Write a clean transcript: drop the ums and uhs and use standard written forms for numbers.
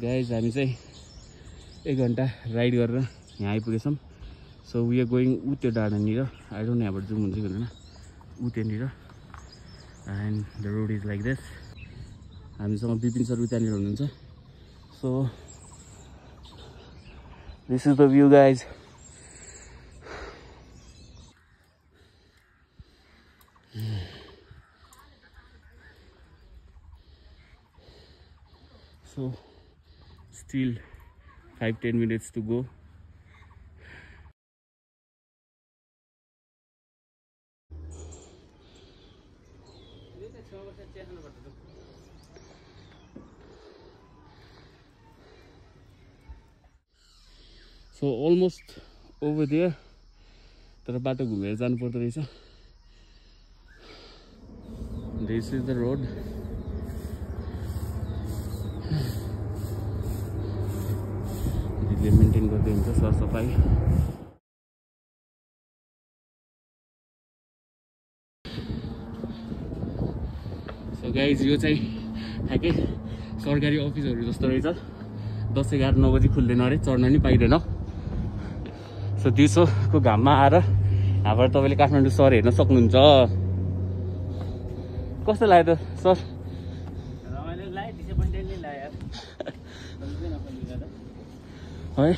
Guys हामी चाहिँ 1 घन्टा राइड गरेर यहाँ आइपुगेछौँ। सो वी आर गोइङ उ त्यो डाँडानिर, आई डोन्ट नो यहाँबाट जुम हुन्छ कि हुँदैन, उ त्यहाँनिर। And the road is like this. हामीसँग विपिन सर त्यहाँनिर हुनुहुन्छ। So this is the view guys. So still 5-10 minutes to go. So almost over there, तर बाटो घुमेर जानु पर्दो रहेछ। This is the road. दिदीले मेन्टेन गर्दै हुन्छ सरसफाइ। सो गाइज यो चाहिँ ठ्याक्कै सरकारी अफिसहरू जस्तो रहेछ। 10, 11, 9 बजी खुल्दैन अरे, चढ्न नि पाइँदैन। सो दिउँसोको घाममा आएर यहाँबाट तपाईँले काठमाडौँ सहर हेर्न सक्नुहुन्छ। कस्तो लाग्यो त सर? रमाइलो लाग्यो, डिसएपोइन्टेड नि लाग्यो यार। है